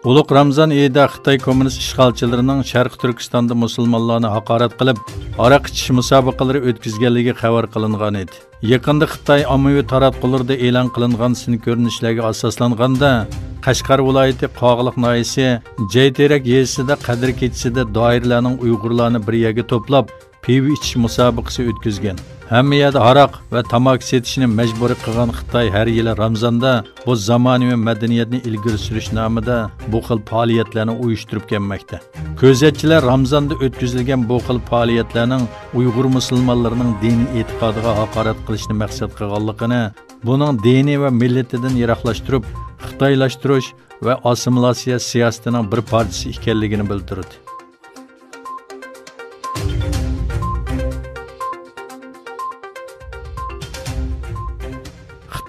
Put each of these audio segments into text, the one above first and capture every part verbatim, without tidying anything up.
ئۇلۇغ رامزان ئېيىدا خىتاي كوممۇنىست ئىشغالچىلىرىنىڭ شەرقىي تۈركىستاندا مۇسۇلمانلارنى ھاقارەت قىلىپ، ھاراق ئىچىش مۇسابىقىلىرى ئۆتكۈزگەنلىكى خەۋەر قىلىنغان ئىدى. يېقىندا خىتاي ئاممىۋى تاراتقۇلىرىدا ئېلان قىلىنغان سىن كۆرۈنۈشلەرگە ئاساسلانغاندا، قەشقەر ۋىلايىتى قاغىلىق ناھىيەسى جەيتېرەك يېزىسىدا قەدىر كېچىسىدە دائىرىلەرنىڭ ئۇيغۇرلارنى بىر يەرگە توپلاپ، پىۋا ئىچىش مۇسابىقىسى ئۆتكۈزگەن. ھەممە يەردە ھاراق ۋە تاماكا سېتىشنى مەجبۇرىي قىلغان خىتاي ھەر يىلى رامزاندا بۇ زامانىۋى مەدەنىيەتنى ئىلگىرى سۈرۈش نامىدا بۇ خىل پائالىيەتلەرنى ئۇيۇشتۇرۇپ كەلمەكتە. كۆزەتچىلەر رامزاندا ئۆتكۈزۈلگەن بۇ خىل پائالىيەتلەرنىڭ ئۇيغۇر مۇسۇلمانلىرىنىڭ دىنىي ئېتىقادىغا ھاقارەت قىلىشنى مەقسەت قىلغانلىقىنى، بۇنىڭ دىنى ۋە مىللىتىدىن يىراقلاشتۇرۇپ، خىتايلاشتۇرۇش ۋە ئاسسىمىلياتسىيە سىياسىتىنىڭ بىر پارچىسى ئىكەنلىكىنى بىلدۈردى.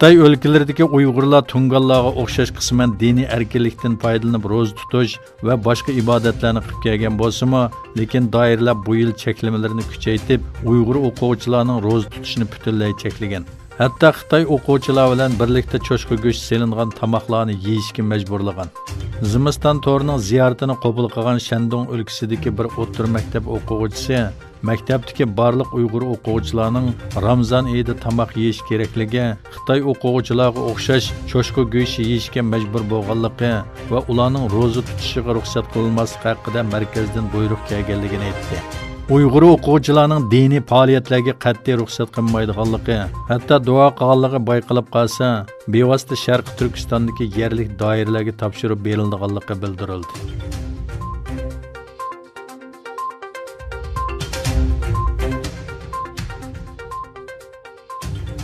خىتاي ئۆلكىلىرىدىكى ئۇيغۇرلار تۇڭگانلارغا ئوخشاش قىسمەن دىنىي ئەركىنلىكتىن پايدىلىنىپ روزا تۇتۇش ۋە باشقا ئىبادەتلەرنى قىلىپ كەلگەن بولسىمۇ، لېكىن دائىرىلەر بۇ يىل چەكلىمىلىرىنى كۈچەيتىپ، ئۇيغۇر ئوقۇغۇچىلارنىڭ روزا تۇتۇشىنى پۈتۈنلەي چەكلىگەن. ھەتتا خىتاي ئوقۇغۇچىلار بىلەن بىرلىكتە چوشقا گۆشى سېلىنغان تاماقلارنى يېيىشكە مەجبۇرلىغان. زىمىستان تورىنىڭ زىيارىتىنى قوبۇل قىلغان شەندۇڭ ئۆلكىسىدىكى بىر ئوتتۇرا مەكتەپ ئوقۇغۇچىسى مەكتەپتىكى بارلىق ئۇيغۇر ئوقۇغۇچىلارنىڭ رامزان ئېيىدا تاماق يېيىش كېرەكلىكى، خىتاي ئوقۇغۇچىلارغا ئوخشاش چوشقا گۆشى يېيىشكە مەجبۇر بولغانلىقى ۋە ئۇلارنىڭ روزا تۇتۇشىغا رۇخسەت قىلىنماسلىقى ھەققىدە مەركەزدىن بۇيرۇق كەلگەنلىكىنى ئېيتتى. ئۇيغۇر ئوقۇغۇچىلارنىڭ دىنىي پائالىيەتلەرگە قەتئىي رۇخسەت قىلمايدىغانلىقى، ھەتتا دۇئا قىلغانلىقى بايقىلىپ قالسا، بىۋاسىتە شەرقىي تۈركىستاندىكى يەرلىك دائىرىلەرگە تاپشۇرۇپ بېرىلىدىغانلىقى بىلدۈرۈلدى.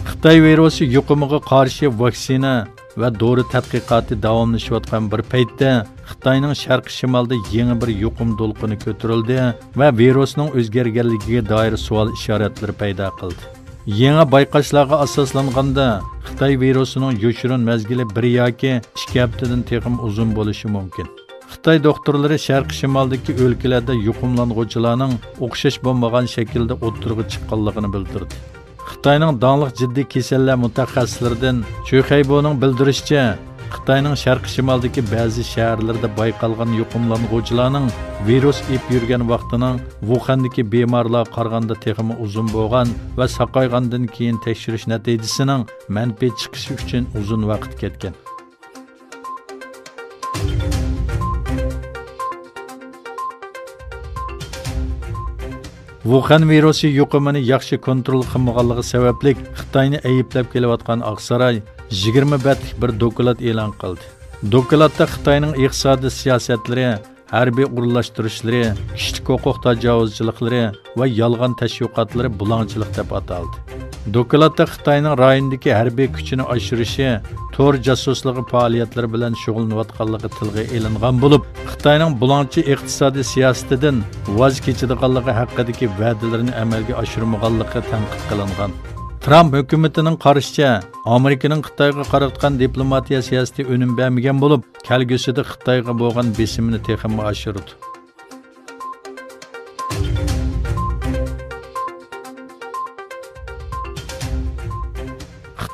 خىتاي ۋىرۇسى يۇقۇمىغا قارشى ۋاكسىنا ۋە دورا تەتقىقاتى داۋاملىشىۋاتقان بىر پەيتتە، خىتاينىڭ شەرقىي شىمالىدا يېڭى بىر يۇقۇم دولقۇنى كۆتۈرۈلدى ۋە ۋىرۇسنىڭ ئۆزگەرگەنلىكىگە دائىر سوئال ئىشارەتلىرى پەيدا قىلدى. يېڭى بايقاشلارغا ئاساسلانغاندا، خىتاي ۋىرۇسىنىڭ يوشۇرۇن مەزگىلى بىر ياكى ئىككى ھەپتىدىن تېخىمۇ ئۇزۇن بولۇشى مۇمكىن. خىتاي دوختۇرلىرى شەرقىي شىمالدىكى ئۆلكىلەردە يۇقۇملانغۇچىلارنىڭ ئوخشاش بولمىغان شەكىلدە ئوتتۇرىغا چىققانلىقىنى بىلدۈردى. خىتاينىڭ داڭلىق جىددىي كېسەللەر مۇتەخەسسىسلىرىدىن چۈ خەيبۇنىڭ بىلدۈرۈشىچە، خىتاينىڭ شەرقىي شىمالدىكى بەزى شەھەرلىرىدە بايقالغان يۇقۇملانغۇچىلارنىڭ ۋىرۇس ئېلىپ يۈرگەن ۋاقتىنىڭ ۋۇخەندىكى بىمارلارغا قارىغاندا تېخىمۇ ئۇزۇن بولغان ۋە ساقايغاندىن كېيىن تەكشۈرۈش نەتىجىسىنىڭ مەنپىي چىقىشى ئۈچۈن ئۇزۇن ۋاقىت كەتكەن. ۋۇخەن ۋىرۇسى يۇقۇمىنى ياخشى كونترول قىلمىغانلىقى سەۋەبلىك خىتاينى ئەيىبلەپ كېلىۋاتقان ئاقساراي يىگىرمە بەتلىك بىر دوكلات ئېلان قىلدى. دوكلاتتا خىتاينىڭ ئىقتىسادىي سىياسەتلىرى، ھەربىي ئورۇنلاشتۇرۇشلىرى، كىشىلىك ھوقۇق تاجاۋۇزچىلىقلىرى ۋە يالغان تەشۋىقاتلىرى بۇلاڭچىلىق دەپ ئاتالدى. دوكلاتتا خىتاينىڭ رايوندىكى ھەربىي كۈچىنى ئاشۇرۇشى، تور جاسۇسلۇقى پائالىيەتلىرى بىلەن شۇغۇللىنىۋاتقانلىقى تىلغا ئېلىنغان بولۇپ، خىتاينىڭ بۇلاڭچى ئىقتىسادىي سىياسىتىدىن ۋاز كېچىدىغانلىقى ھەققىدىكى ۋەدىلىرىنى ئەمەلگە ئاشۇرمىغانلىقى تەنقىد قىلىنغان. ترامپ ھۆكۈمىتىنىڭ قارىشىچە، ئامېرىكىنىڭ خىتايغا قاراتقان دىپلوماتىيە سىياسىتى ئۈنۈم بەرمىگەن بولۇپ، كەلگۈسىدە خىتايغا بولغان بېسىمىنى تېخىمۇ ئاشۇرىدۇ.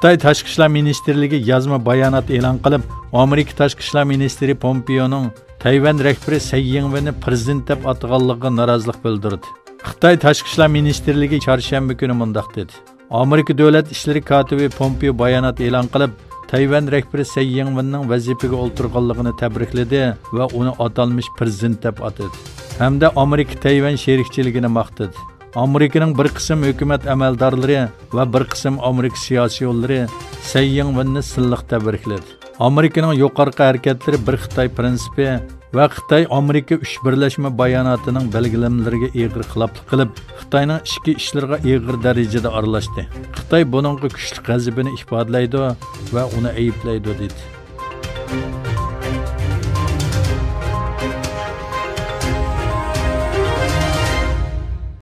خىتاي تاشقى ئىشلار مىنىستىرلىكى يازما بايانات ئېلان قىلىپ، ئامېرىكا تاشقى ئىشلار مىنىستىرى پومپېئونىڭ تەيۋەن رەھبىرى سەي يىڭۋېننى پىرېزىدېنت دەپ ئاتىغانلىقىغا نارازىلىق بىلدۈردى. خىتاي تاشقى ئىشلار مىنىستىرلىكى چارشەنبە كۈنى مۇنداق دېدى: ئامېرىكا دۆلەت ئىشلىرى كاتىپى پومپېئو بايانات ئېلان قىلىپ، تەيۋەن رەھبىرى سەي يىڭۋېننىڭ ۋەزىپىگە ئولتۇرغانلىقىنى تەبرىكلىدى ۋە ئۇنى ئاتالمىش پىرېزىدېنت دەپ ئاتىدى ھەمدە ئامېرىكا تەيۋەن شېرىكچىلىكىنى ماختىدى. ئامېرىكىنىڭ بىر قىسىم ھۆكۈمەت ئەمەلدارلىرى ۋە بىر قىسىم ئامېرىكا سىياسىيونلىرى سەي يىڭۋېننى سىللىق تەبرىكلىدى. ئامېرىكىنىڭ يۇقىرىقى ھەرىكەتلىرى بىر خىتاي پىرىنسىپى ۋە خىتاي ئامېرىكا ئۈچ بىرلەشمە باياناتىنىڭ بەلگىلىمىلىرىگە ئېغىر خىلاپلىق قىلىپ، خىتاينىڭ ئىچكى ئىشلىرىغا ئېغىر دەرىجىدە ئارىلاشتى. خىتاي بۇنىڭغا كۈچلۈك غەزىپىنى ئىپادىلەيدۇ ۋە ئۇنى ئەيىبلەيدۇ، دېدى.